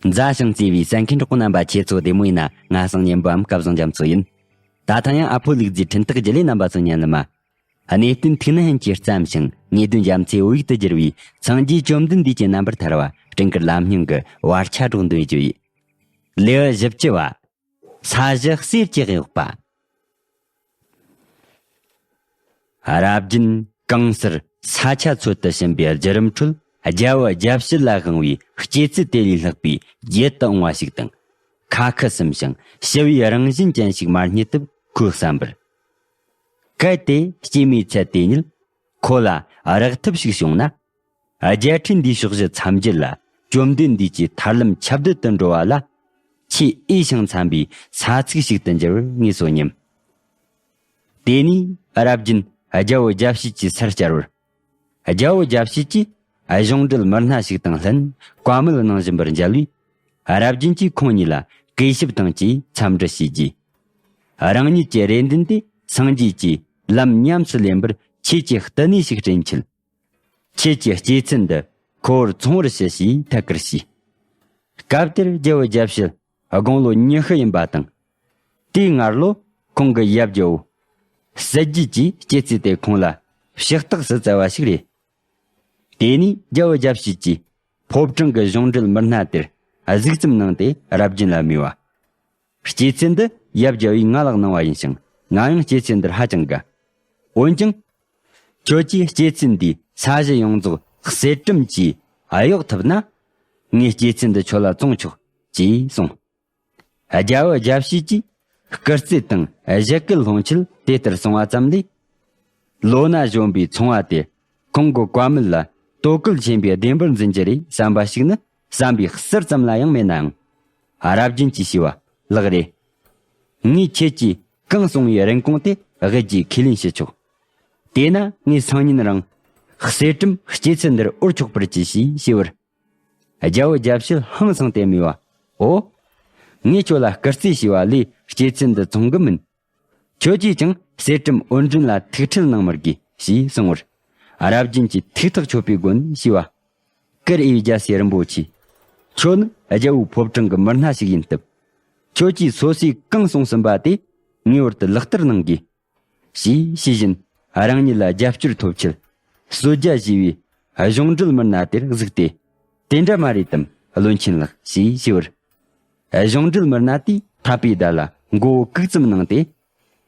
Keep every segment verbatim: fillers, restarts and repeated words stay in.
མཛའ་ཞིང་བརྩེ་བའི་གསན་མཁན་གྲོགས་པོ་རྣམ་པ། ཁྱེད་ཚོ་བདེ་མོ་ཡིན་ན། ང་སང་ཉན་པའམ་སྐལ་བཟང་རྒྱ་མཚོ་ཡིན། ད་ཐེངས་ཡང་ཨ་ཕོ་ལུག་རྫིའི་འཕྲིན་སྟེགས་བརྒྱུད་ལས་རྣམ་པ་ཚོ་ཉན་ལ་མ། གནས་བརྟན་ཐུགས་ན་ཕན་གྱིས་བརྩམས་ཤིང་ངེས་དོན་རྒྱ་མཚོའི་བོད་ཡིག་ཏུ་བསྒྱུར་བའི་སངས་རྒྱས་བཅོམ་ལྡན་འདས་ཀྱི་རྣམ་པར་ཐར་བ་སྤྲིན་དཀར་ལམ་རྙིང་གི་བར་ཆ་སྒྲོག་འདོན་བརྗོད་ཡིག་ལེའུ་བཞི་བཅུ་བ། ས་གཞི་གསེར་གྱི་གཡོགས་པ། རབ་རྒྱུན་གང་སར་ས་ཆ་འཚོལ་དུ་ཕྱིན་པའི་བརྒྱུད་རིམ་ཁྲོད། རྒྱལ་བུ་རྒྱལ་བྱེད་ལ་དབང་བའི་སྐྱེད་ཚལ་དེ་ལས་ལྷག་པའི་ཡིད་དུ་འོང་བ་ཞིག་དང་། ཁ་ཁུ་སིམ་ཞིང་ཞི་བའི་རང་བཞིན་ཅན་ཞིག་མ་རྙེད་སྟབས་ཁོའི་བསམ་པར། གལ་ཏེ་སྐྱེས་མའི་ཚལ་དེ་ཉིད་ཁོ་ལ་རེག་ཐབས་ཤིག་བྱུང་ན། རྒྱལ་ཕྲན་འདིའི་ཕྱོགས་བཞི་མཚམས་བརྒྱད་ལ་བཅོམ་ལྡན་འདས་ཀྱི་ཐར་ལམ་ཁྱབ་གདལ་དུ་འགྲོ་བ་ལ། ཆེས་འོས་ཤིང་འཚམ་པའི་ས་ཚིགས་ཤིག་ཏུ་འགྱུར་བར་ངེས་སོ་སྙམ། དེ་ནས་རབ་རྒྱུན་རྒྱལ་བུ་རྒྱལ་བྱེད་ཀྱི་སར་བཅར་བར། རྒྱལ་བུ་རྒྱལ་བྱེད་ཀྱིས་གཞུང་འབྲེལ་མི་སྣ་ཞིག་དང་ལྷན་བཀའ་མོལ་གནང་བཞིན་པར་མཇལ་བས། རབ་རྒྱུན་གྱིས་ཁོང་ཉིད་ལ་གུས་ཞབས་དང་བཅས་འཚམས་འདྲི་བྱས་རྗེས། རང་ཉིད་ཀྱི་རེ་འདུན་དེ་སངས་རྒྱས་ཀྱིས་ལམ་ཉམས་སུ་ལེན་པར་ཁྱེད་ཀྱི་བསྟི་གནས་ཤིག་སྤྲད་ཆེད། ཁྱེད་ཀྱི་སྐྱེད་ཚལ་འདི་ཁོ་བོར་འཚོང་བར་ཞུ་ཞེས་ཐད་ཀར་ཞུས། སྐབས་དེར་རྒྱལ་བུ་རྒྱལ་བྱེད་དགུང་ལོ་ཉི་ཤུ་ཡིན་པ་དང་། དེའི་སྔར་ལོ་ཁོང་གི་ཡབ་རྒྱལ་བོ་གསལ་རྒྱལ་གྱིས་སྐྱེད་ཚལ་དེ་ཁོང་ལ་ཕྱག་རྟགས་སུ་བསྩལ་བ་ཞིག་རེད། དེ་ནས་རྒྱལ་བུ་རྒྱལ་བྱེད་ཀྱིས་ཕོ་བྲང་གི་གཞུང་འབྲེལ་མི་སྣ་དེར་གཟིགས་ཙམ་གནང་སྟེ་རབ་རྒྱུན་ལ་སྨྲས་པ། སྐྱེད་ཚལ་འདི་ཡབ་རྒྱལ་བོས་ང་ལ་གནང་བ་ཡིན་ཞིང་། ང་ཡང་སྐྱེད་ཚལ་འདིར་ཧ་ཅང་དགའ། འོན་ཀྱང་། ཁྱོད་ཀྱིས་སྐྱེད་ཚལ་འདིའི་ས་གཞི་ཡོངས་རྫོགས་གསེར་སྲམ་གྱིས་གཡོག་ཐུབ་ན། ངས་སྐྱེད་ཚལ་འདི་ཁྱོད་ལ་བཙོང་ཆོག་ཅེས་གསུངས། རྒྱལ་བུ་རྒྱལ་བྱེད་ཀྱིས་སྐུ་རྩེད་དང་གཞལ་བརྒྱད་སློང་ཆེད་དེ་ལྟར་གསུངས་པ་ཙམ་ལས། ལོ་ན་གཞོན་པའི་ཚོང་བ་དེ་ཁོང་གི་བཀའ་མོལ་ལ་དོ་གལ་ཆེན་པོའི་བདེན་པར་འཛིན་རྒྱུ་རེད་བསམ་པ་ཞིག་ནི་བསམ་པའི་ཟུར་ཙམ་ལ་ཡང་མེད་ནའང་། རབ་རྒྱུན་གྱིས་ཞུས་པ། ལགས་རེད། ངས་ཁྱེད་ཀྱིས་གང་གསུང་བའི་རིན་གོང་དེ་དབུལ་རྒྱུའི་ཁས་ལེན་ཞུ་ཆོག་དེས་ན་ངས་སང་ཉིན་རང་གསེར་སྲམ་སྐྱེད་ཚལ་འདིར་འོར་ཆོག་པར་གྱིས་ཞེས་ཞུས་པར། རྒྱལ་བུ་རྒྱལ་བྱེད་ཧང་སངས་ཏེ་སྨྲས་པ། འོ། ངས་ཁྱོད་ལ་སྐུ་རྩེད་བྱས་པ་ལས་སྐྱེད་ཚལ་འདི་བཙོང་གི་མིན། ཁྱོད་ཀྱིས་ཀྱང་གསེར་སྲམ་འོར་འདྲེན་ལ་ཐུགས་ཁྲལ་གནང་མི་དགོས་ཞེས་གསུངས་པར། རབ་རྒྱུན་གྱིས་ཐུགས་ཐག་ཆོད་པའི་སྒོ་ནས་ཞུས་པ། བཀུར་འོས་རྒྱལ་སྲས་རིན་པོ་ཆེ། ཁྱོད་ནི་རྒྱལ་བོའི་ཕོ་བྲང་གི་མི་སྣ་ཞིག་ཡིན་སྟབས། ཁྱོད་ཀྱིས་སོ་སོས་གང་གསུངས་ཟིན་པ་དེ་ངེས་པར་དུ་ལག་བསྟར་གནང་དགོས། ཞེས་ཞུ་བཞིན་རང་ཉིད་ལ་རྒྱབ་སྐྱོར་ཐོབ་ཆེད་གསོལ་ཇ་བཞེས་པའི་གཞུང་འབྲེལ་མི་སྣ་དེར་གཟིགས་ཏེ། དེ་འདྲ་མ་རེད་དམ་བློན་ཆེན་ལགས་ཞེས་ཞུས་པར། གཞུང་འབྲེལ་མི་སྣ་དེས་འཐད་པའི་བརྡ་ལ་མགོ་བོ་གུག་ཙམ་གནང་སྟེ།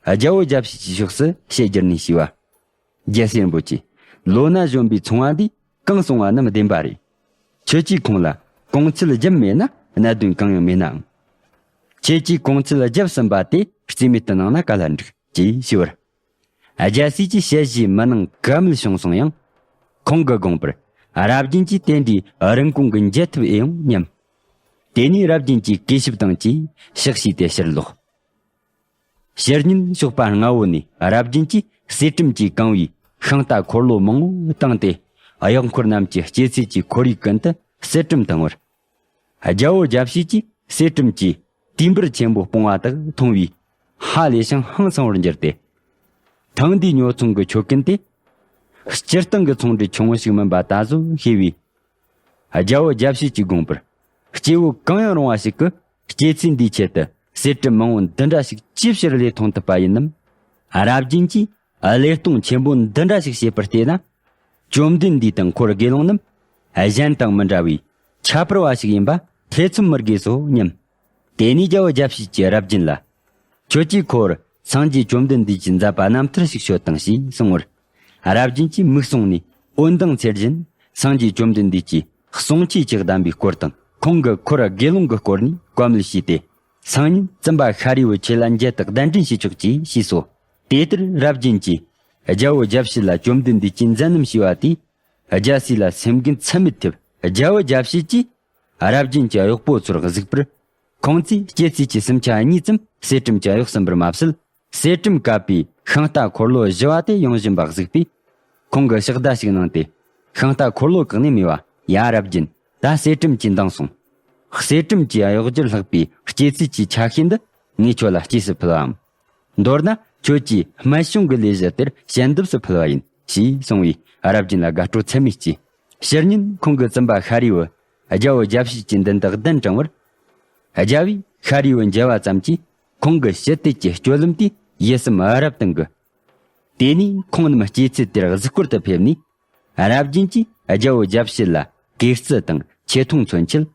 རྒྱལ་བུ་རྒྱལ་བྱེད་ཀྱི་ཕྱོགས་སུ་ཞལ་བསྒྱུར་ནས་ཞུས་པ། རྒྱལ་སྲས་རིན་པོ་ཆེ། ལོ་ན་གཞོན་པའི་ཚོང་བ་འདིས་གང་གསུང་བ་རྣམས་བདེན་པ་རེད། ཁྱོད་ཀྱིས་ཁོང་ལ་གོང་ཚད་བརྒྱབ་མེད་ན་གནད་དོན་གང་ཡང་མེད་ནའང་། ཁྱེད་ཀྱིས་གོང་ཚད་བརྒྱབ་ཟིན་པ་དེ་རྩིས་མེད་དུ་གནང་ན་ག་ལ་འགྲིག་ཅེས་ཞུས་པར། རྒྱལ་སྲས་ཀྱིས་ཞལ་བཞེས་མི་གནང་ག་མེད་བྱུང་སོང་ཡང་། ཁོང་གི་དགོངས་པར་རབ་རྒྱུན་གྱིས་དེ་འདྲའི་རིན་གོང་གི་འཇལ་ཐབས་ཨེ་ཡོང་སྙམ། དེ་ནས་རབ་རྒྱུན་གྱིས་གུས་ཞབས་དང་བཅས་ཕྱག་བྱས་ཏེ་ཕྱིར་ལོག་ཕྱིར་ཉིན་ཞོགས་པ་སྔ་བོ་ནས་རབ་རྒྱུན་གྱིས་གསེར་སྲམ་གྱིས་གང་བའི་ཤིང་རྟ་འཁོར་ལོ་མང་བོ་བཏང་སྟེ། གཡོག་འཁོར་རྣམས་ཀྱིས་སྐྱེད་ཚལ་གྱི་ཁོར་ཡུག་ཀུན་ཏུ་གསེར་སྲམ་བཏང་བར། རྒྱལ་བུ་རྒྱལ་བྱེད་ཀྱིས་གསེར་སྲམ་གྱི་དུས་འབུར་ཆེན་པོ་སྤུངས་པ་དག་མཐོང་བས་ཧ་ལས་ཤིང་ཧང་སང་བར་འགྱུར་ཏེ། ཐེངས་འདིའི་ཉོ་ཚོང་གི་ཆོད་གན་དེ། སྤྱིར་བཏང་གི་ཚོང་འབྲེལ་ཆུང་ངུ་ཞིག་མིན་པ་ད་གཟོད་ཤེས་པས། རྒྱལ་བུ་རྒྱལ་བྱེད་ཀྱི་དགོངས་པར། སྐྱེ་བོ་གང་ཡང་རུང་བ་ཞིག་གིས་སྐྱེད་ཚལ་འདིའི་ཆེད་དུ་གསེར་སྲམ་མང་བོ་འདི་འདྲ་ཞིག་ཅིའི་ཕྱིར་ལས་ཐོངས་ཐུབ་པ་ཡིན་ནམ། རབ་རྒྱུན་གྱིས་བློས་གཏོང་ཆེན་པོ་འདི་འདྲ་ཞིག་བྱས་པར་བལྟས་ན། བཅོམ་ལྡན་འདས་དང་འཁོར་དགེ་སློང་རྣམས་གཞན་དང་མི་འདྲ་བའི་ཁྱད་པར་བ་ཞིག་ཡིན་པ་ཐེ་ཚོམ་མི་དགོས་སོ་སྙམ། དེ་ནས་རྒྱལ་བུ་རྒྱལ་བྱེད་ཀྱིས་རབ་རྒྱུན་ལ། ཁྱོད་ཀྱིས་ཁོ་བོར་སངས་རྒྱས་བཅོམ་ལྡན་འདས་ཀྱི་མཛད་པ་རྣམ་ཐར་ཞིག་ཤོད་དང་ཞེས་གསུངས་པར། རབ་རྒྱུན་གྱིས་མིག་ཟུང་ནས་འོད་མདངས་འཚེར་བཞིན་སངས་རྒྱས་བཅོམ་ལྡན་འདས་ཀྱི་གསུང་ཆོས་ཀྱི་གདམས་པའི་སྐོར་དང་ཁོང་གི་འཁོར་དགེ་སློང་གི་སྐོར་ནས་བཀའ་མོལ་ཞུས་ཏེ། སང་ཉིན་བཙུན་པ་ཤཱ་རིའི་བུ་ཁྱེད་ལ་མཇལ་དུ་གདན་འདྲེན་བྱེད་ཆོག་ཅེས་ཞུས་སོ། དེ་ལྟར་རབ་རྒྱུན་གྱིས་རྒྱལ་བུ་རྒྱལ་བྱེད་ལ་བཅོམ་ལྡན་འདས་ཀྱིས་མཛད་རྣམ་ཞུས་པ་དེས། རྒྱལ་སྲས་ལ་སེམས་འགུལ་ཚད་མེད་ཐེབས། རྒྱལ་བུ་རྒྱལ་བྱེད་ཀྱིས་རབ་རྒྱུན་གྱི་གཡོག་པོ་ཚོར་གཟིགས་པར། ཁོང་ཚོས་སྐྱེད་ཚལ་གྱི་སྲུམ་ཆ་གཉིས་ཙམ་གསེར་སྲམ་གྱིས་གཡོགས་ཟིན་པར་མ་ཟད། གསེར་སྲམ་བཀབ་པའི་ཤིང་རྟ་འཁོར་ལོ་བཞི་བ་དེ་ཡོང་བཞིན་པ་གཟིགས་པས། ཁོང་གིས་ཕྱག་བརྡ་ཞིག་གནང་སྟེ། ཤིང་རྟ་འཁོར་ལོ་བཀག་ནས་སྨྲས་པ། ཡ་རབ་རྒྱུན། ད་གསེར་སྲམ་གྱིས་འདང་སོང་། གསེར་སྲམ་གྱིས་གཡོག་རྒྱུར་ལྷག་པའི་སྐྱེད་ཚལ་གྱི་ཆ་ཤས་འདི་ངས་ཁྱོད་ལ་སྐྱེས་སུ་ཕུལ་བའམ། མདོར་ན་ཁྱོད་ཀྱིས་སྨད་བྱུང་གི་ལས་གཞི་དེར་ཞལ་འདེབས་སུ་ཕུལ་བ་ཡིན་ཞེས་གསུངས་པས་རབ་རྒྱུན་ལ་དགའ་སྤྲོ་ཚད་མེད་སྐྱེས། ཕྱིར་ཉིན་ཁོང་གི་བཙུན་པ་ཤཱ་རིའི་བུ་ རྒྱལ་པོ་རྒྱལ་བྱེད་ཀྱི་མདུན་དུ་གདན་དྲངས་པར། རྒྱལ་པོས་ཤཱ་རིའི་བུ་མཇལ་བ་ཙམ་གྱིས་ཁོང་གི་ཞི་བདེ་གྱི་སྤྱོད་ལམ་དེ་ཡིད་སེམས་རབ་ཏུ་འགུལ། དེ་ནས་ཁོང་རྣམས་སྐྱེད་ཚལ་དེར་གཟིགས་སྐོར་དུ་ཕེབས་ནས། རབ་རྒྱན་གྱིས་རྒྱལ་པོ་རྒྱལ་བྱེད་ལ་གུས་བརྩི་དང་ཆེ་མཐོང་མཚོན་ཆེད།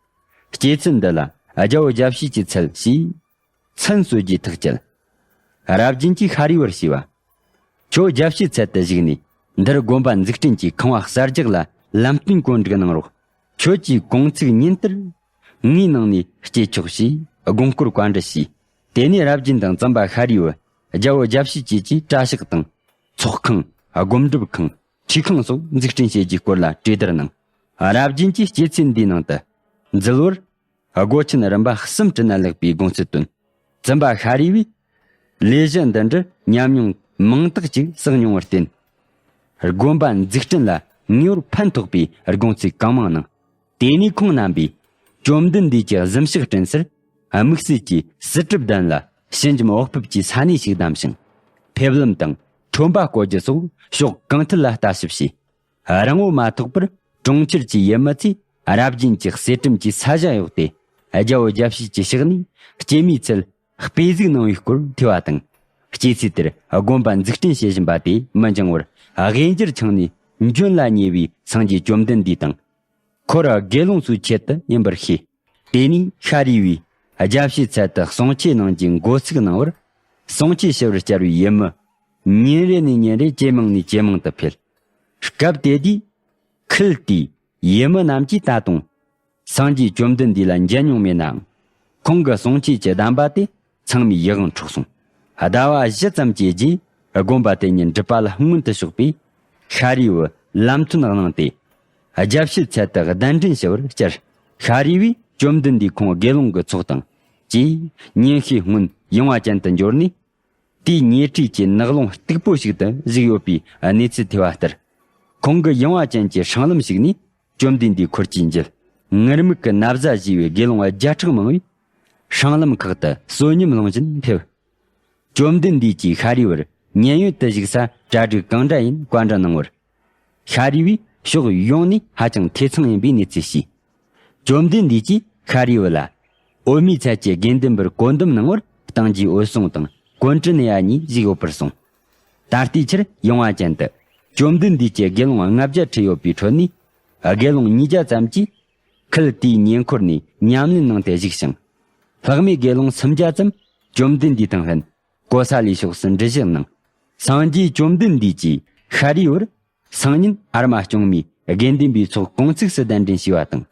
སྐྱེད་ཚལ་འདི་ལ་རྒྱལ་པོ་རྒྱལ་བྱེད་ཀྱི་ཚལ་ཞེས་མཚན་གསོལ་རྒྱུའི་ཐག་བཅད། རབ་རྒྱན་གྱིས་ཤཱ་རིའི་བུར་ཞུས་པ། ཁྱོད་རྒྱལ་བྱེད་ཚལ་དུ་བཞུགས་ནས་འདིར་དགོན་པ་འཛུགས་སྐྲུན་གྱི་ཁང་བ་གསར་རྒྱག་ལ་ལམ་སྟོན་གོ་སྒྲིག་གནང་རོགས། ཁྱོད་ཀྱིས་དགོངས་ཚིག་ཉིན་ལྟར་ངའི་ནང་ནས་སྐྱེལ་ཆོག་ཅེས་དགོངས་སྐོར་བཀའ་འདྲི་ཞུས། དེ་ནས་རབ་རྒྱན་དང་བཙུན་པ་ཤཱ་རིའི་བུ་རྒྱལ་པོ་རྒྱལ་བྱེད་བཅས་ཀྱི་གྲྭ་ཤག་དང་། ཚོགས་ཁང་། སྒོམ་སྒྲུབ་ཁང་། ཁྲུས་ཁང་སོགས་འཛུགས་སྐྲུན་བྱེད་རྒྱུའི་སྐོར་ལ་གྲོས་བསྡུར་གནང་། རབ་རྒྱན་གྱིས་སྐྱེད་ཚལ་འདིའི་ནང་དུ་འཛུལ་བར། སྒོ་ཆེན་རིམ་པ་གསུམ་བྲིས་ན་ལེགས་པའི་དགོངས་ཚུལ་བཏོན། བཙུན་པ་ཤཱ་རིའི་བུས་ལས་གཞི་འདི་འདྲའི་ཉམས་མྱོང་མང་དག་ཅིག་བསགས་མྱོང་བར་བརྟེན། དགོན་པ་འཛུགས་སྐྲུན་ལ་ངེས་པར་ཕན་ཐོགས་པའི་དགོངས་ཚུལ་གང་མང་གནང་། དེ་ནས་ཁོང་རྣམ་པས་བཅོམ་ལྡན་འདས་ཀྱི་གཟིམ་ཤག་བསྐྲུན་སར། དམིགས་བསལ་གྱིས་སི་ཏྲུབ་གདན་ལ་ཞི་འཇམ་འོག་ཕེབས་ཀྱི་ས་གནས་ཤིག་བདམས་ཤིང་། ཕེབས་ལམ་དང་ཁྲོན་པ་བསྐོར་རྒྱུ་སོགས་ཕྱོགས་གང་ཐད་ལ་ལྟ་ཞིབ་བྱས། རིང་པོ་མ་ཐོགས་པར་གྲོང་ཁྱེར་གྱི་ཡུལ་མི་ཚོས་རབ་རྒྱན་གྱི་གསེར་སྲམ་གྱི་ས་ཞིང་གཡོགས་ཏེ། རྒྱལ་པོ་རྒྱལ་བྱེད་ཀྱི་ཕྱག་ནས་སྐྱེད་མོས་ཚལ་དཔེ་གཟིགས་གནང་བའི་སྐོར་ཐོས་པ་དང་། སྐྱེད་ཚལ་དེར་དགོན་པ་འཛུགས་སྐྲུན་བྱེད་བཞིན་པ་དེ་མི་འགྱང་བར་དབེན་གྱར་འཁྱམས་ནས་འབྱོན་ལ་ཉེ་བའི་སངས་རྒྱས་བཅོམ་ལྡན་འདས་དང་། འཁོར་དགེ་སློང་ཚོའི་ཆེད་དུ་ཡིན་པར་ཤེས། དེ་ནས་ཤཱ་རིའི་བུས་རྒྱལ་བྱེད་ཚལ་དུ་གསུང་ཆོས་གནང་རྒྱུའི་འགོ་ཚུགས་གནང་བར། གསུང་ཆོས་ཞུ་བར་བཅར་བའི་ཡུལ་མི་ཉིན་རེ་ནས་ཉིན་རེ་ཇེ་མང་ནས་ཇེ་མང་དུ་འཕེལ། སྐབས་དེ་དུས་ཁུལ་དེའི་ཡུལ་མི་རྣམས་ཀྱིས་ད་དུང་སངས་རྒྱས་བཅོམ་ལྡན་འདས་ལ་མཇལ་མྱོང་མེད་ནའང་། ཁོང་གི་གསུང་ཆོས་ཀྱི་གདམས་པ་དེ་ཚང་མའི་ཡིད་དབང་འཕྲོག་སོང་། ཟླ་བ་བཞི་ཙམ་གྱི་རྗེས་དགོན་པ་དེ་ཉིད་འགྲུབ་པ་ལ་སྔོན་དུ་ཕྱོགས་པས། ཤཱ་རིའི་བུ་ལམ་སྟོན་གནང་སྟེ། རྒྱལ་བྱེད་ཚལ་དུ་གདན་འདྲེན་ཞུ་བར་བཅར། ཤཱ་རིའི་བུས་བཅོམ་ལྡན་འདས་ཁོང་དགེ་སློང་གི་ཚོགས་དང་བཅས་ཉིན་ཤས་སྔོན་ཡངས་པ་ཅན་དུ་འབྱོར་ནས། དེའི་ཉེ་འཁྲིས་ཀྱི་ནགས་ཀློང་སྟུག་པོ་ཞིག་ཏུ་བཞུགས་ཡོད་པའི་གནས་ཚུལ་ཐོས་པ་ལྟར། ཁོང་གིས་ཡངས་པ་ཅན་གྱི་སྲང་ལམ་ཞིག་ནས་བཅོམ་ལྡན་འདས་འཁོར་གྱིས་མཇལ། ངུར་སྨྲིག་གི་ན་བཟའ་བཞེས་པའི་དགེ་སློང་བརྒྱ་ཕྲག་མང་བས་སྲང་ལམ་ཁག་ཏུ་གསོན་ཉམས་སློང་བཞིན་ཕེབས། བཅོམ་ལྡན་འདས་ཀྱིས་ཤཱ་རིའི་བུར་མཉན་ཡོད་དུ་བཞུགས་ས་གྲ་སྒྲིག་གང་འདྲ་ཡིན་བཀའ་འདྲི་གནང་བར། ཤཱ་རིའི་བུས་ཕྱོགས་ཡོངས་ནས་ཧ་ཅང་ཐེ་ཚོམ་ཡིན་པའི་གནས་ཚུལ་ཞུས། བཅོམ་ལྡན་འདས་ཀྱིས་ཤཱ་རིའི་བུ་ལ། འོད་མའི་ཚལ་གྱི་དགེ་འདུན་པར་བཀོད་འདོམས་གནང་བར་སྟེང་རྒྱས་འོད་སྲུང་དང་ཀོན་ཏྲི་ནི་ཡ་གཉིས་བཞུགས་ཡོད་པར་གསུངས། ད་ལྟའི་ཆར་ཡངས་པ་ཅན་དུ་བཅོམ་ལྡན་འདས་ཀྱི་དགེ་སློང་ལྔ་བརྒྱ་ཁྲིད་ཡོད་པའི་ཁྲོད་ནས། དགེ་སློང་ཉིས་བརྒྱ་ཙམ་གྱིས་ཁུལ་དེའི་ཉེ་འཁོར་ནས་ཉམས་ལེན་གནང་སྟེ་བཞུགས་ཤིང་། ལྷག་མའི་དགེ་སློང་སུམ་བརྒྱ་ཙམ་བཅོམ་ལྡན་འདས་དང་ལྷན་ཀོ་ས་ལའི་ཕྱོགས་སུ་འགྲུལ་བཞུད་གནང་། སངས་རྒྱས་བཅོམ་ལྡན་འདས་ཀྱིས་ཤཱ་རིའི་བུར། སང་ཉིན་ཨར་མ་སྐྱོང་མའི་དགེ་འདུན་པའི་ཚོགས་གུང་ཚིགས་སུ་གདན་འདྲེན་ཞུས་པ་དང་།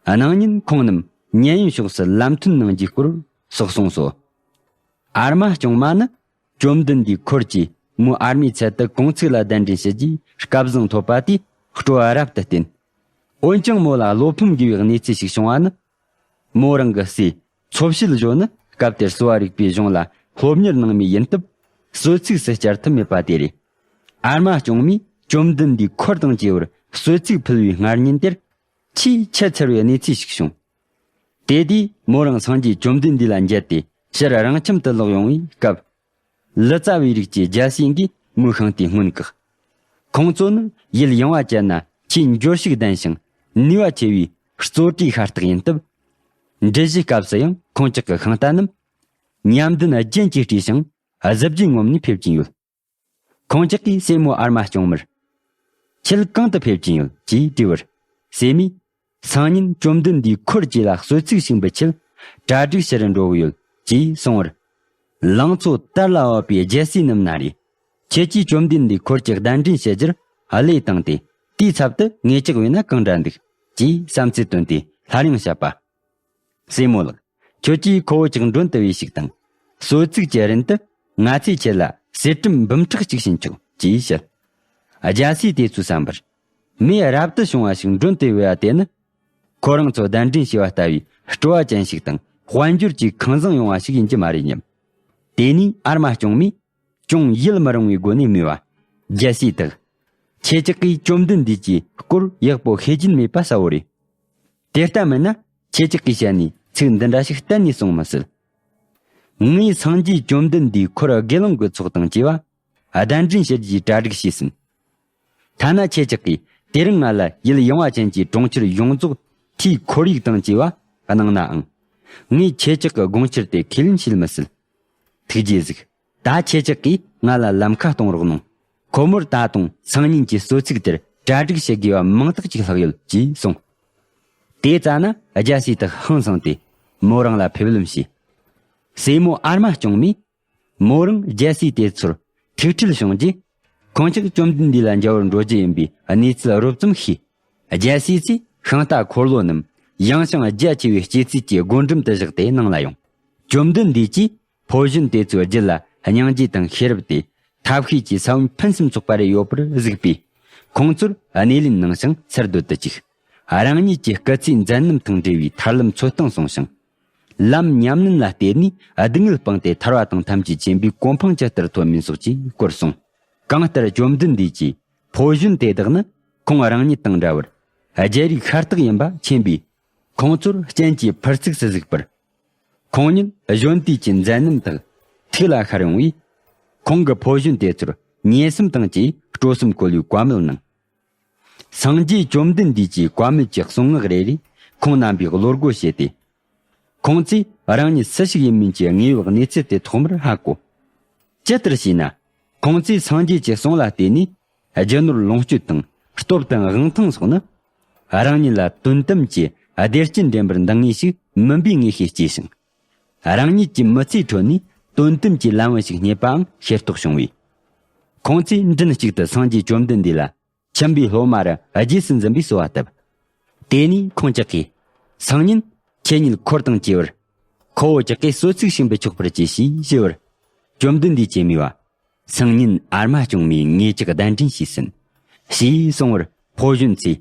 གནངས་ཉིན་ཁོང་རྣམས་མཉན་ཡོད་ཕྱོགས་སུ་ལམ་ཐོན་གནང་རྒྱུའི་སྐོར་སོགས་གསུངས་སོ། ཨར་མ་སྐྱོང་མ་ནི་བཅོམ་ལྡན་འདས་འཁོར་གྱིས་མོའི་ཨར་མའི་ཚལ་དུ་གུང་ཚིགས་ལ་གདན་འདྲེན་ཞུ་རྒྱུའི་སྐལ་བཟང་ཐོབ་པ་དེས་སྤྲོ་བ་རབ་ཏུ་བརྟན། འོན་ཀྱང་མོ་ལ་བློ་ཕམ་དགོས་པའི་གནས་ཚུལ་ཞིག་བྱུང་བ་ནི། མོ་རང་གི་སྲས་ཚོ་བྱེད་གཞོན་ནི་སྐབས་དེར་གསོ་བ་རིག་པའི་གཞུང་ལ་སློབ་གཉེར་གནང་མུས་ཡིན་སྟབས། གསོལ་ཚིགས་སུ་བཅར་ཐུབ་མེད་པ་དེ་རེད། ཨར་མ་སྐྱོང་མས་བཅོམ་ལྡན་འདས་འཁོར་དང་བཅས་པར་གསོལ་ཚིགས་ཕུལ་བའི་སྔ་ཉིན་དེར། ཆེས་ཆེས་འཚེར་བའི་གནས་ཚུལ་ཞིག་བྱུང་། དེ་དུས་མོ་རང་སངས་རྒྱས་བཅོམ་ལྡན་འདས་ལ་མཇལ་ཏེ་ཕྱིར་རང་ཁྱིམ་དུ་ལོག་ཡོང་བའི་སྐབས། ལི་ཙ་བའི་རིགས་ཀྱི་རྒྱལ་སྲས་འགས་མོའི་ཤིང་རྟའི་སྔོན་བཀག། ཁོང་ཚོ་ནི་ཡུལ་ཡངས་པ་ཅན་ན་ཆེས་འབྱོར་ཕྱུག་ལྡན་ཞིང་ནུས་པ་ཆེ་བའི་གཙོ་གྲས་ཤ་སྟག་ཡིན་སྟབས། འགྲུལ་བཞུད་སྐབས་སུ་ཡང་ཁོང་ཅག་གི་ཤིང་རྟ་རྣམས་ཉམས་ལྡན་རྒྱན་གྱིས་སྤྲས་ཤིང་གཟི་བརྗིད་ངོམ་ནས་ཕེབས་ཀྱིན་ཡོད། ཁོང་ཅག་གིས་སྲས་མོ་ཨར་མ་སྐྱོང་མར། ཁྱེད་གང་དུ་ཕེབས་ཀྱིན་ཡོད་ཅེས་དྲིས་པར། སྲས་མོས། སང་ཉིན་བཅོམ་ལྡན་འདས་འཁོར་བཅས་ལ་གསོལ་ཚིགས་ཞུ་བའི་ཆེད་གྲ་སྒྲིག་བྱེད་རུ་འགྲོ་གི་ཡོད་ཅེས་གསུངས་པར། ལང་ཚོ་དར་ལ་བབས་པའི་རྒྱལ་སྲས་རྣམས་ན་རེ། ཁྱེད་ཀྱིས་བཅོམ་ལྡན་འདས་འཁོར་གྱི་གདན་འདྲེན་བྱེད་རྒྱུར་བློས་བཏང་སྟེ། དེའི་ཚབ་ཏུ་ངེད་ཅག་བས་ན་གང་འདྲ་འདུག་ཅེས་བསམ་ཚུལ་བཏོན་ཏེ་སླར་ཡང་བཤད་པ། སྲས་མོ་ལགས། ཁྱོད་ཀྱིས་ཁོ་བོ་ཅག་མགྲོན་དུ་བོས་ཤིག་དང་། གསོལ་ཚིགས་ཀྱི་རིན་དུ་ང་ཚོས་ཁྱེད་ལ་གསེར་སྲམ་འབུམ་ཕྲག་གཅིག་བྱིན་ཆོག་ཅེས་བཤད། རྒྱལ་སྲས་དེ་ཚོའི་བསམ་པར། མི་རབ་ཏུ་བྱུང་བ་ཞིག་མགྲོན་དུ་བོས་པ་དེ་ནི། ཁོ་རང་ཚོ་གདན་འདྲེན་བྱས་པ་ལྟ་བུའི་སྤྲོ་བ་ཅན་ཞིག་དང་དཔལ་འབྱོར་གྱི་ཁང་བཟང་ཡོང་བ་ཞིག་ཡིན་གྱི་མ་རེད་སྙམ། དེ་ནས་ཨར་མ་སྐྱོང་མས་ཅུང་ཡིད་མི་རུང་བའི་སྒོ་ནས་སྨྲས་པ། རྒྱལ་སྲས་དག། ཁྱེད་ཅག་གིས་བཅོམ་ལྡན་འདས་ཀྱི་སྐོར་ཡག་པོ་ཤེས་ཀྱིན་མེད་པ་གསལ་བོ་རེད། དེ་ལྟ་མིན་ན་ཁྱེད་ཅག་གིས་བཤད་ནས་ཚིག་འདི་འདྲ་ཞིག་གཏན་ནས་གསུང་མི་སྲིད། ངས་སངས་རྒྱས་བཅོམ་ལྡན་འདས་འཁོར་དགེ་སློང་གི་ཚོགས་དང་བཅས་པ་གདན་འདྲེན་ཞུ་རྒྱུའི་གྲ་སྒྲིག་བྱས་ཟིན། ཐ་ན་ཁྱེད་ཅག་གིས་དེ་རིང་ང་ལ་ཡུལ་ཡངས་པ་ཅན་གྱི་གྲོང་ཁྱེར་ཡོངས་རྫོགས་ ཁྲིའི་ཁོར་ཡུག་དང་བཅས་པ་གནང་ནའང་། ངས་ཁྱེད་ཅག་གི་དགོངས་འཆར་དེ་ཁས་ལེན་བྱེད་མི་སྲིད། ཐུགས་རྗེ་གཟིགས། ད་ཁྱེད་ཅག་གིས་ང་ལ་ལམ་ཁ་གཏོང་རོགས་གནང་། ཁོ་མོར་ད་དུང་སང་ཉིན་གྱི་གསོལ་ཚིགས་དེར་གྲ་སྒྲིག་བྱེད་དགོས་པ་མིང་རྟགས་ཅིག་ལྷག་ཡོད་ཅེས་གསུངས། དེ་ཙ་ན་རྒྱལ་སྲས་དག་ཧང་སངས་ཏེ་མོ་རང་ལ་ཕེབས་ལམ་བྱས། སྲས་མོ་ཨར་མ་སྐྱོང་མས་མོ་རང་རྒྱལ་སྲས་དེ་ཚོར་ཐུགས་ཁྲལ་བྱུང་རྗེས། ཁོང་ཅག་བཅོམ་ལྡན་འདས་ལ་མཇལ་བར་འགྲོ་རྒྱུ་ཡིན་པའི་གནས་ཚུལ་རོབ་ཙམ་ཤེས། རྒྱལ་སྲས་ཚོས་ཤིང་རྟ་འཁོར་ལོ་རྣམས་ཡངས་ཤིང་རྒྱ་ཆེ་བའི་སྐྱེད་ཚལ་གྱི་སྒོ་འགྲམ་དུ་བཞག་སྟེ་ནང་ལ་ཡོང་། བཅོམ་ལྡན་འདས་ཀྱིས་ཕོ་གཞོན་དེ་ཚོའི་རྒྱུད་ལ་སྙིང་རྗེ་དང་ཤེས་རབ་སྟེ་ཐབས་ཤེས་ཀྱི་ས་བོན་ཕུན་སུམ་ཚོགས་པ་རེ་ཡོད་པར་གཟིགས་པས། ཁོང་ཚོར་སྣེ་ལེན་གནང་ཞིང་འཚར་སྡོད་དུ་བཅུག་རང་ཉིད་ཀྱི་སྐུ་ཚེའི་མཛད་རྣམ་དང་འབྲེལ་བའི་ཐར་ལམ་འཚོལ་སྟངས་གསུངས་ཤིང་། ལམ་ཉམས་ལེན་ལ་བརྟེན་ནས་སྡུག་བསྔལ་སྤངས་ཏེ་ཐར་བ་དང་ཐམས་ཅད་མཁྱེན་པའི་གོ་འཕང་ཇི་ལྟར་ཐོབ་མིན་སོགས་ཀྱི་སྐོར་གསུངས། གང་ལྟར་བཅོམ་ལྡན་འདས་ཀྱིས་ཕོ་གཞོན་དེ་དག་ནི་ཁོང་རང་ཉིད་དང་འདྲ་བར་རྒྱལ་རིགས་ཤ་སྟག་ཡིན་པ་མཁྱེན་པས། ཁོང་ཚོར་སྤྱན་གྱིས་ཕུར་ཚུགས་སུ་གཟིགས་པར། ཁོང་ཉིད་གཞོན་དུས་ཀྱི་མཛད་རྣམ་དག་ཐུགས་ལ་ཤར་ཡོང་བས། ཁོང་གི་ཕོ་གཞོན་དེ་ཚོར་ཉེ་སེམས་དང་བཅས་སྤྲོ་སེམས་འཁོལ་བའི་བཀའ་མོལ་གནང་། སངས་རྒྱས་བཅོམ་ལྡན་འདས་ཀྱི་བཀའ་མོལ་གྱི་གསུང་ངག་རེ་རེས་ཁོང་རྣམ་པའི་བློ་སྒོ་ཕྱེ་སྟེ། ཁོང་ཚོས་རང་ཉིད་སུ་ཞིག་ཡིན་མིན་གྱི་དངོས་ཡོད་གནས་ཚུལ་དེ་ཐོག་མར་ཧ་གོ། ཇི་ལྟར་ཞེ་ན། ཁོང་ཚོས་སངས་རྒྱས་ཀྱི་གསུང་ལ་བརྟེན་ནས་རྒྱུ་ནོར་ལོངས་སྤྱོད་དང་སྟོབས་དང་དབང་ཐང་སོགས་ནི། རང་ཉིད་ལ་དོན་དམ་གྱི་བདེ་སྐྱིད་འདྲེན་པར་འདང་ངེས་ཤིག་མིན་པའི་ངེས་ཤེས་སྐྱེས་ཤིང་། རང་ཉིད་ཀྱི་མི་ཚེའི་ཁྲོད་ནས་དོན་དམ་གྱི་ལམ་བུ་ཞིག་རྙེད་པའང་ཤེས་རྟོགས་བྱུང་བས། ཁོང་ཚོས་མགྲིན་གཅིག་ཏུ་སངས་རྒྱས་བཅོམ་ལྡན་འདས་ལ་ཁྱིམ་པའི་སློབ་མ་རུ་རྗེས་སུ་འཛིན་པའི་གསོལ་བ་བཏབ། དེ་ནས་ཁོང་ཅག་གིས། སང་ཉིན་ཁྱེད་ཉིད་འཁོར་དང་བཅས་པར། ཁོ་བོ་ཅག་གི་གསོལ་ཚིགས་ཤིག་འབུལ་ཆོག་པར་གྱིས་ཞེས་ཞུ་བར། བཅོམ་ལྡན་འདས་ཀྱིས་སྨྲས་པ། སང་ཉིན་ཨར་མ་སྐྱོང་མས་ངེད་ཅག་གདན་འདྲེན་བྱས་ཟིན། ཞེས་གསུང་བར་ཕོ་གཞོན་ཚོས།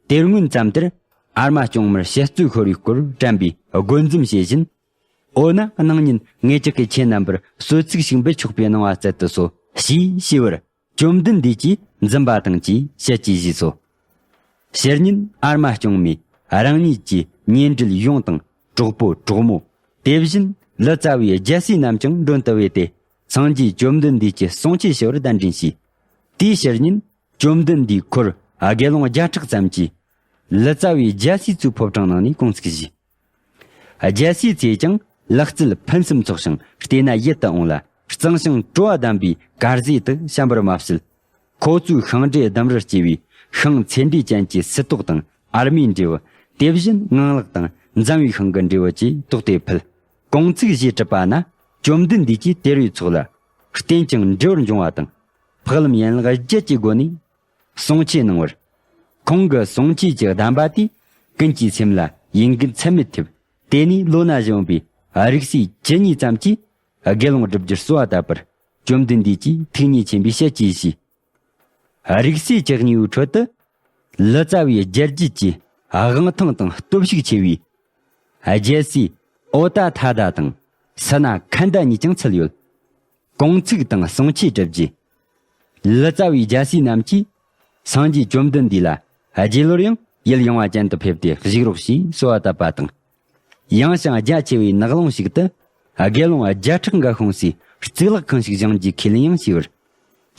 དེ་སྔོན་ཙམ་དེར་ཨར་མ་སྐྱོང་མར་དཔྱད་རྩོད་ཤོར་བའི་སྐོར་དྲན་པས་དགོད་འཛུམ་བྱེད་བཞིན། འོ་ན་གནངས་ཉིན་ངེད་ཅག་གིས་ཁྱེད་རྣམ་པར་གསོལ་ཚིགས་ཤིག་འབུལ་ཆོག་པའི་གནང་བ་སྩལ་དུ་གསོལ། ཞེས་ཞུས་པར། བཅོམ་ལྡན་འདས་ཀྱིས་འཛུམ་པ་དང་བཅས་ཞལ་གྱིས་བཞེས་སོ། ཕྱི་ཉིན་ཨར་མ་སྐྱོང་མས་རང་ཉིད་ཀྱི་གཉེན་འབྲེལ་ཡོངས་དང་གྲོགས་པོ་གྲོགས་མོ། དེ་བཞིན་ལི་ཙཱ་བའི་རྒྱལ་སྲས་རྣམས་ཀྱང་མགྲོན་དུ་བོས་ཏེ། སངས་རྒྱས་བཅོམ་ལྡན་འདས་ཀྱི་གསུང་ཆོས་ཞུ་བར་གདན་འདྲེན་བྱས། དེའི་ཕྱི་ཉིན་བཅོམ་ལྡན་འདས་འཁོར་དགེ་སློང་བརྒྱ་ཕྲག་ཙམ་གྱིས་ལི་ཙཱ་བའི་རྒྱལ་སྲས་ཚོའི་ཕོ་བྲང་ནང་ནས་དགོངས་ཚིག་བཞེས། རྒྱལ་སྲས་ཚོས་ཀྱང་ལག་རྩལ་ཕུན་སུམ་ཚོགས་ཤིང་བལྟས་ན་ཡིད་དུ་འོང་ལ། གཙང་ཞིང་བྲོ་བ་ལྡན་པའི་དཀར་ཟས་དག་བཤམས་པར་མ་ཟད། ཁོ་ཚོའི་ཤིང་འབྲས་ལྡུམ་རར་སྐྱེས་པའི་ཤིང་ཚེ་འབྲས་ཅན་གྱི་སིལ་ཏོག་དང་ཨར་མའི་འབྲས་བུ། དེ་བཞིན་ངང་ལག་དང་འཛམ་བུའི་ཤིང་གི་འབྲས་བུ་བཅས་བཏོགས་ཏེ་ཕུལ། དགོངས་ཚིག་བཞེས་གྲུབ་པ་ན་བཅོམ་ལྡན་འདས་ཀྱིས་དེར་བའི་ཚོགས་ལ་བརྟན་ཅིང་འབྲས་བུར་འབྱུང་བ་དང་། འཕགས་ལམ་ཡན་ལག་བརྒྱད་ཀྱི་སྒོ་ནས་གསུང་ཆོས་གནང་བར། ཁོང་གི་གསུང་ཆོས་ཀྱི་གདམས་པ་དེས་ཀུན་གྱི་སེམས་ལ་ཡིད་འགུལ་ཚད་མེད་ཐེབས། དེ་ནས་ལོ་ན་གཞོན་པའི་རིགས་སྲས་བཅུ་གཉིས་ཙམ་གྱིས་དགེ་སློང་བསྒྲུབ་རྒྱུར་གསོལ་བ་བཏབ་པར། བཅོམ་ལྡན་འདས་ཀྱིས་ཐུགས་མཉེས་ཆེན་པོས་ཞལ་གྱིས་བཞེས། རིགས་སྲས་བཅུ་གཉིས་པོའི་ཁྲོད་དུ། ལི་ཙཱ་བའི་རྒྱལ་རྒྱུད་ཀྱི་དབང་ཐང་དང་སྟོབས་ཤུགས་ཆེ་བའི་རྒྱལ་སྲས་ཨོ་ཏ་ཐ་ད་དང་སི་ན་ཁན་ད་གཉིས་ཀྱང་ཚུད་ཡོད། དགོངས་ཚིག་དང་གསུང་ཆོས་བསྒྲུབས་རྗེས། ལི་ཙཱ་བའི་རྒྱལ་སྲས་རྣམས་ཀྱིས་སངས་རྒྱས་བཅོམ་ལྡན་འདས་ལ་རྗེས་ལོར་ཡང་ཡུལ་ཡངས་པ་ཅན་དུ་ཕེབས་ཏེ་བཞུགས་རོགས་ཞེས་གསོལ་བ་བཏབ་པ་དང་། ཡངས་ཤིང་རྒྱ་ཆེ་བའི་ནགས་ཀློང་ཞིག་ཏུ་དགེ་སློང་བརྒྱ་ཕྲག་འགའ་ཤོང་སའི་གཙུག་ལག་ཁང་ཞིག་བཞེངས་རྒྱུའི་ཁས་ལེན་ཡང་བྱས་པར།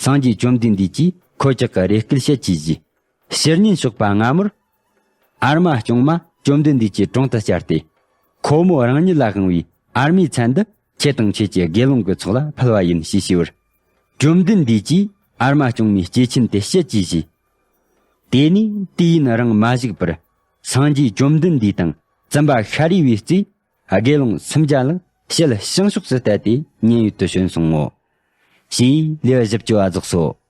སངས་རྒྱས་བཅོམ་ལྡན་འདས་ཀྱིས་ཁོ་ཅག་གི་རེ་སྐུལ་ཞལ་གྱིས་བཞེས། ཕྱི་ཉིན་ཞོགས་པ་སྔ་མོར། ཨར་མ་སྐྱོང་མ་བཅོམ་ལྡན་འདས་ཀྱི་དྲུང་དུ་བཅར་ཏེ། ཁོ་མོ་རང་ཉིད་ལ་དབང་བའི་ཨར་མའི་ཚལ་འདི་ཁྱེད་དང་ཁྱེད་ཀྱི་དགེ་སློང་གི་ཚོགས་ལ་ཕུལ་བ་ཡིན་ཞེས་ཞུས་པར། བཅོམ་ལྡན་འདས་ཀྱིས་ཨར་མ་སྐྱོང་མའི་སྐྱེས་ཆེན་དེ་ཞལ་གྱིས་བཞེས། དེ་ནས་དུས་ཡུན་རིང་མ་བཞུགས་པར། སངས་རྒྱས་བཅོམ་ལྡན་འདས་དང་བཙུན་པ་ཤཱ་རིའི་བུས་གཙོས་དགེ་སློང་སུམ་བརྒྱ་ལ་ཞལ་བྱང་ཕྱོགས་སུ་གཏད་དེ་མཉན་ཡོད་དུ་བྱོན་སོང་ངོ་། ཞེས་ལེའུ་བཞི་བཅུ་པ་རྫོགས་སོ།